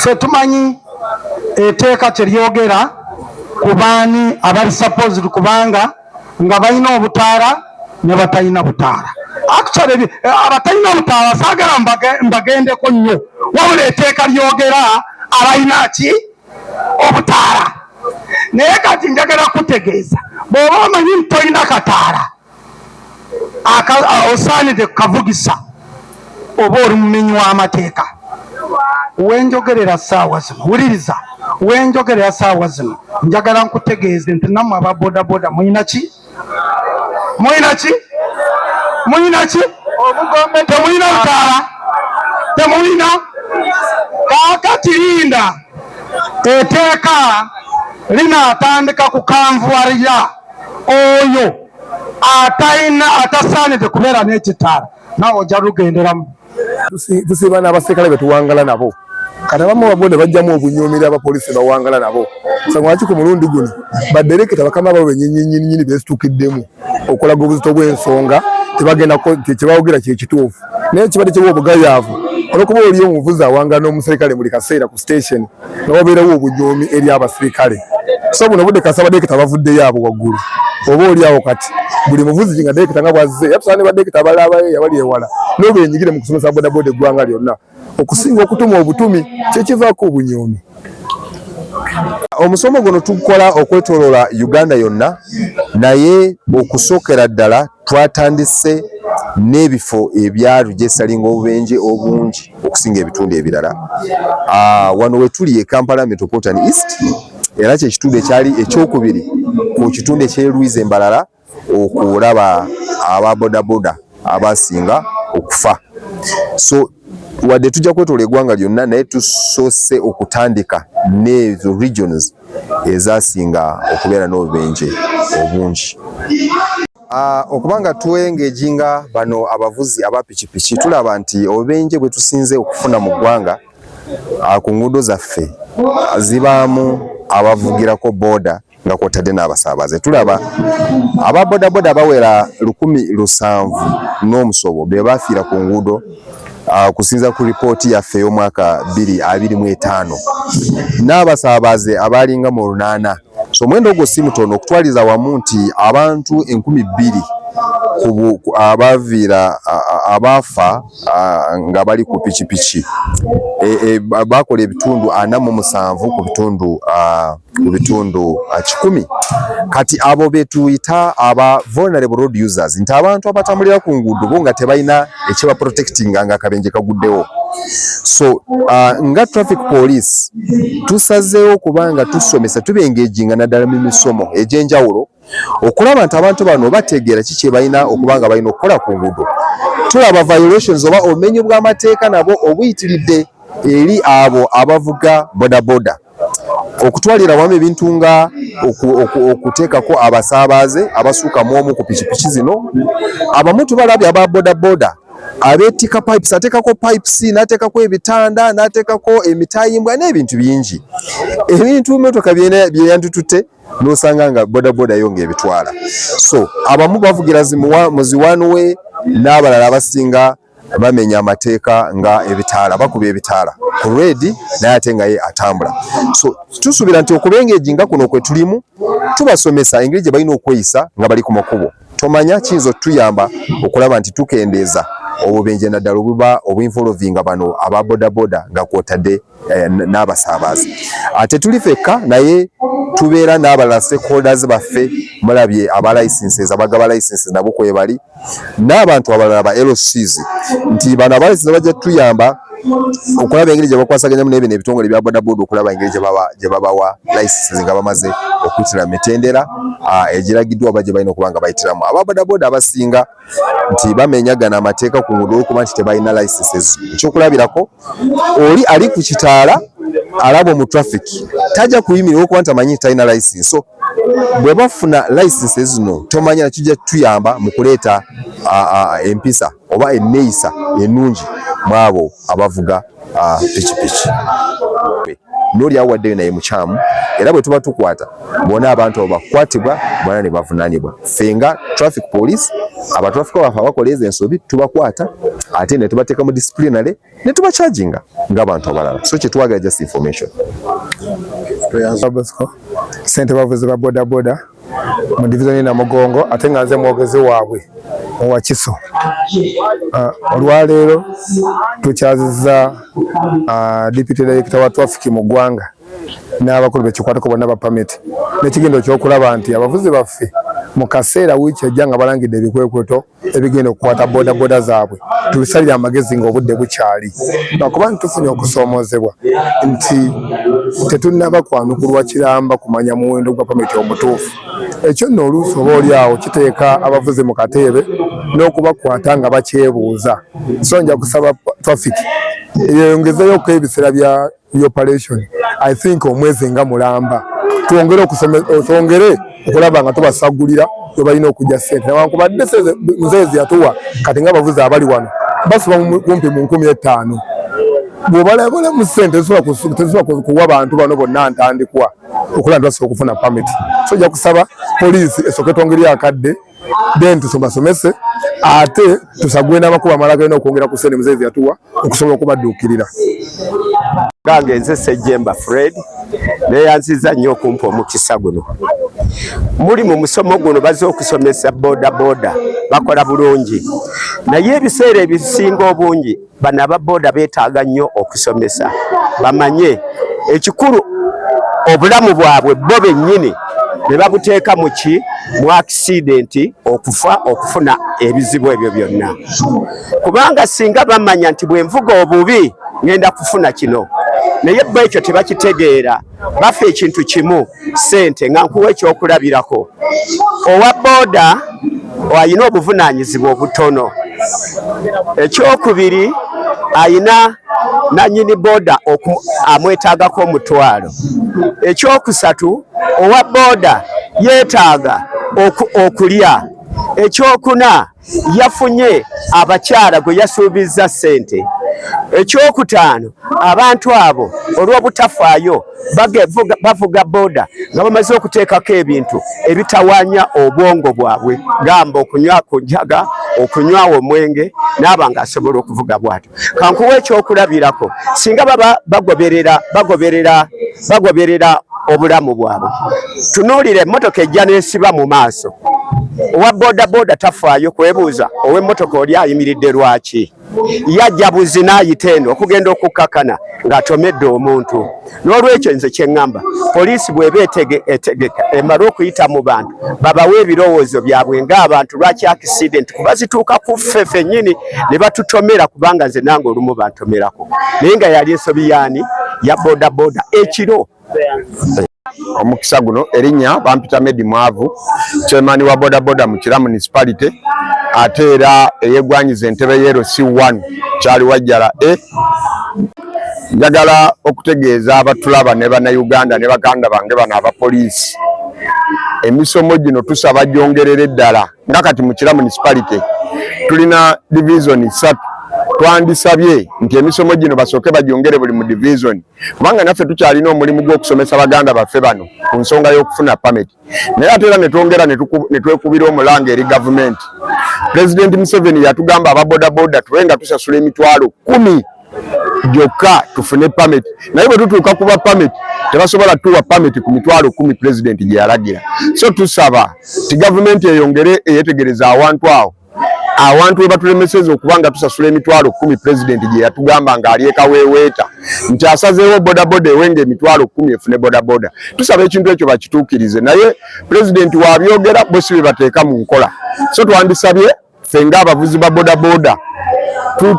Ffe tumanyi eteeka kye lyogera ku baani abali supposed kubanga nga balina obutaala ne batalina butaala. Actually, abatalina butaala saagala mbagendeko nnyo, wabula eteeka lyogera abalina ki obutaala. Naye kati njagala kutegeeza, bw'oba omanyi nti tolina kataala osaanidde kukavugisa, oba oli mumenyi w'amateeka. Wenjogerera saawa zino, wuliriza, wenjogerera saawa zino, njagala nkutegeeze nti nammwe aba bodaboda mulina ki? Mulina ki? Mulina ki? Temulina butaala, temulina. Kaakati linda, eteeka linaatandika kukanvuwalira oyo atalina, atasaanidde kubeera n'ekitaala, naawe ojja lugenderamu. Tusiiba n'abaserikale betuwangala nabo. Kati abamu ababoda bajjamu obunyumira abapoliisi bawangala nabo. Nsonga lwaki ku mulundi guno baderekita bakama baabwe bennyininyini beesitukiddemu okulaga obuzito bw'ensonga, tebagenda kyebawogera kyekituufu, naye kibadde kiwa obugayaavu olwokuba oli omuvuzi awangala n'omuserikale buli kaseera ku station, nga wabeerawo obunyoomi eri abaserikale. So buno budde kasa baderekita bavuddeyo abo waggulu, oba oli awo kati buli muvuzi nga derekita nga bwazze yatusaba ne baderekita abalala abaye abali ewala nabo benyigire mu kusomesa bodaboda eggwanga lyonna okusinga okutuma obutumi, kyekivaako obunyoomi. Omusomo guno tugukola okwetoloola Uganda yonna, naye okusookera ddala twatandise n'ebifo ebyarujesalinga obubenje obungi okusinga ebitundu ebirala. Wano wetuli e Kampala Metropolitan East, era kye kitundu ekyali ekyokubiri ku kitundu eky'e Embalala okulaba aba bodaboda abasinga okufa. So wadde tujja kwetoola eggwanga lyonna, naye tusoose okutandika n'ezo regions ezasinga okubeera n'obubenje obungi. Okuba nga twengaginga bano abavuzi aba pikipiki, tulaba nti obubenje bwe tusinze okufuna mu ggwanga ku nguudo zaffe zibaamu abavugirako boda nga kwotadde n'abasaabaze. Tulaba aba bodaboda bawera 1700 be bafiira ku nguudo okusinziira ku ripooti yaffe ey'omwaka 2025, n'abasaabaze abalinga mu 800. So omuwendo ogwo si mutono okutwaliza wamu nti abantu 2000 abaviira abaafa nga bali ku pikipiki bakola ebitundu 47 ku bitundu 100. Kati abo betuyita aba vulnerable road users, nti abantu abatambulira ku nguudo bo nga tebalina ekiba protectinga nga akabenje kaguddewo. So nga traffic police tusazeewo kubanga tusomesa, tubengaginga naddala mu misomo egy'enjawulo okulaba nti abantu bano bategeera ki kye balina okuba nga balina okukola ku nguudo. Tulaba violations oba obumenyi bw'amateeka nabo obuyitiridde eri abo abavuga bodaboda, okutwalira wamu ebintu nga okuteekako abasaabaze abasuuka mu omu ku pikipiki zino. Abamu tubalabye aba bodaboda abeetika pipes, ateekako pipes, n'ateekako ebitanda, n'ateekako emitayimbwa n'ebintu bingi, ebintu motoka byeyanditutte, n'osanga nga bodaboda yo ng'ebitwala. So abamu bavugira mu zi one way, n'abalala abasinga bamenya amateeka nga ebitaala, bakuba ebitaala ku red naye ate nga ye atambula. So tusuubira nti okubengaginga kuno kwe tulimu, tubasomesa engeri gye balina okweyisa nga bali ku makubo, tomanya kiyinza otuyamba okulaba nti tukendeeza obubenje, naddala obuba obuinvolvinga bano aba bodaboda nga kwotadde n'abasaabaze. Ate tuli fekka, naye tubeera n'abalala stakeholders baffe. Mulabye aba licenses, abagaba licenses nabo kwebali, n'abantu abalala ba LCs, nti bano aba licenses bajja tuyamba okulaba engeri gye bakwasaganyamu n'ebino ebitongole bya bodaboda, okulaba engeri gye babawa licenses nga bamaze okuyitira mitendera egiragiddwa oba gye balina okuba nga bayitiramu. Aba bodaboda abasinga nti bamenyagana amateeka ku nguudo olwokuba nti tebalina licenses. Ekyokulabirako, oli ali ku kitaala alaba mu traffic, tajja kuyimirira olwokuba nti amanyi talina license. So bwe bafuna licenses zino, tomanya kijja tuyamba mu kuleeta empisa oba enneeyisa ennungi mu abo abavuga pikipiki. N'oli awaddeyo naye mukyamu, era bwe tuba tukwata bona abantu abo bakwatibwa bona ne bavunaanibwa. Ffe nga traffic police, abatraffic baffe abakola ezo ensobi tubakwata ate ne tubateeka mu disciplinary ne tubacharginga ng'abantu abalala. So kyetwagala just information. Ssente bavuzi ba bodaboda mu divizoni Namugongo, ate nga nze mwogezi waabwe mu Wakiso. Olwaleero tukyazizza deputy director wa traffic mu ggwanga n'abakulu bekikwatako bonna ba permit, n'ekigendo ekyokulaba nti abavuzi baffe mu kaseera wiiki ejja nga balangidde ebikwekweto ebigenda okukwata bodaboda zaabwe, tubisalire amagezi ng'obudde bukyali, lwakuba nti tufunye okusoomoozebwa nti tetunnaba kwanukulwa kiramba kumanya muwendo gwa pamiti omutuufu. Ekyo nno oluusi oba oli awo kiteeka abavuzi mu kateebe n'okubakwata nga bakyebuuza. So nja kusaba traffic yeyongezeeyoko ebiseera bya operation, I think omwezi nga mulamba, twongere twongere okulaba nga tubasagulira we balina okujja ssente, newankubadde muzeezi yatuwa kati ng'abavuzi abali wano basuba kumpi mu 5000. Bw'obalabalamu ssente tezisobola kuwa bantu bano bonna ntandikwa okulaba nti basobola okufuna pamiti. So ojja kusaba poliisi esooke twongeryo akadde, then tusomasomese ate tusagule n'amakubo amalala galina okwongera ku ssente muzeezi yatuwa okusobola okubadduukirira. Gange nze Ssejjemba Fred, neyanziza nnyo okumpa omukisa guno. Muli mu musomo guno bazze okusomesa boda boda, bakola bulungi, naye ebiseera ebisinga obungi bano aba boda beetaaga nnyo okusomesa bamanye ekikulu obulamu bwabwe bo bennyini ne babuteeka mu ki mu accident, okufa, okufuna ebizibu ebyo byonna, kubanga singa bamanya nti bwe nvuga obubi ngenda kufuna kino, naye bo ekyo tebakitegeera. Bafa ekintu kimu, ssente. Nga nkuwa ekyokulabirako, owa booda ayina obuvunaanyizibwa obutono. Ekyokubiri, ayina nanyini booda amwetaagako omutwalo. Ekyokusatu, owa booda yeetaaga okulya. Ekyokuna, yafunye abakyala gwe yasuubizza ssente. Ekyokutaano, abantu abo olw'obutafaayo bavuga booda nga bamaze okuteekako ebintu ebitawaanya obwongo bwabwe, gamba okunywa ku njaga, okunywawo omwenge, n'aba ng'asobola okuvuga bw'atyo. Kankuwa ekyokulabirako, singa baba bagoberera obulamu bwabwe, tunuulira emmotoka ejja n'esiba mu maaso, owa bodaboda tafaayo kwebuuza ow'emmotoka oli ayimiridde lwaki, yajja buzi n'ayita eno okugenda okukkakana ng'atomedde omuntu. N'olwekyo nze kye ŋŋamba, poliisi bw'eba etegeka emale okuyita mu bantu babawe ebirowoozo byabwe ng'abantu, lwaki accident kuba zituuka ku ffe ffennyini ne batutomera, kubanga nze nange olumu bantomerako, naye nga yali ensobi yaani ya bodaboda ekiro. Omukisa guno, erinnya bampita Medi Mwavu, chairman wa bodaboda mu Kira Municipality, ate era eyegwanyiza entebe ye LC1 Kyali Wajjala A. Njagala okutegeeza abatulaba ne bannayuganda ne baganda bange bano abapoliisi, emisomo gino tusaba gyongerere ddala. Nga kati mu Kira Municipality tulina divizoni ssatu, twandisabye nti emisomo gino basooke bagyongere buli mu divizoni, kubanga naffe tukyalina omulimu gw'okusomesa baganda baffe bano ku nsonga y'okufuna pameti. Naye ate era netwongera ne twekubira omulanga eri gavumenti. Pulezidenti Museveni yatugamba ababodaboda tube nga tusasula 100,000 gyokka tufune pameti, naye bwe tutuuka kuba pameti tebasobola tuwa pameti ku 100,000 pulezidenti gye yalagira. So tusaba ti gavumenti eyongere eyetegereza awantu awo, awantu we batulemeseza okuba nga tusasula 100,000 pulezidenti gye yatugamba ng'ali ekaweeweeta nti asazeewo bodaboda ewenga 100,000 efune bodaboda. Tusaba ekintu ekyo bakituukirize, naye pulezidenti wabyogera bo si bye bateeka mu nkola. So twandisabye ffe ng'abavuzi ba bodaboda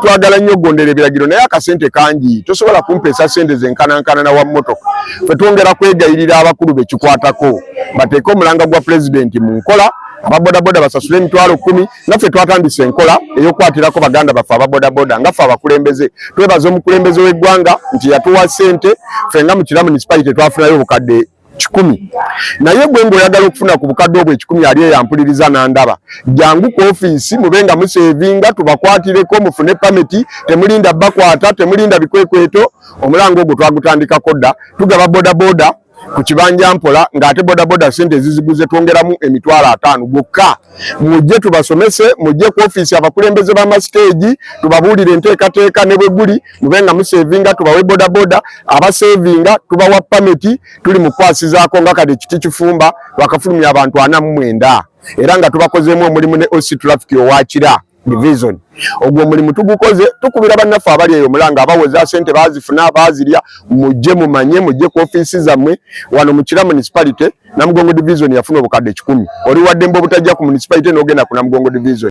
twagala nnyo okugondera ebiragiro, naye akasente kangi, tosobola kumpeesa sente zenkanankana na wa mmotoka. Ffe twongera kwegayirira abakulu bekikwatako bateeke omulanga gwa pulezidenti mu nkola, ababodaboda basasule 100,000. Naffe twatandise enkola ey'okukwatirako baganda baffe ababodaboda nga ffe abakulembeze. Twebaza omukulembeze w'eggwanga nti yatuwa ssente. Ffe nga mu Kira Municipality twafunayo obukadde 100. Naye gwe ng'oyagala okufuna ku bukadde obwo 100, ali eyampuliriza nandaba, jangu ku ofiisi mube nga musevinga, tubakwatireko mufune pameti. Temulinda bakwata, temulinda bikwekweto. Omulango ogwo twagutandikako dda. Tugaba bodaboda ku kibanja mpola, ng'ate bodaboda sente eziziguze twongeramu 50,000 gwokka. Mujje tubasomese, mujje ku ofiisi abakulembeze b'amasiteegi tubabuulire enteekateeka ne bwe guli, mube nga musevinga, tubawe bodaboda. Abasevinga tubawa pameti. Tuli mu kukwasizaako nga kati ekiti kifumba bakafulumya abantu 49, era nga tubakozeemu omulimu ne OC Traffic owakira division. Ogwo omulimu tugukoze, tukubira bannaffe abali eyo omulanga, abawoza sente bazifuna bazirya. Mujje mumanye, mujje ku ofiisi zammwe wano mu Kira Municipality. Namugongo Division yafuna obukadde 100. Oli waddembe obutajja ku municipality n'ogenda ku Namugongo Division.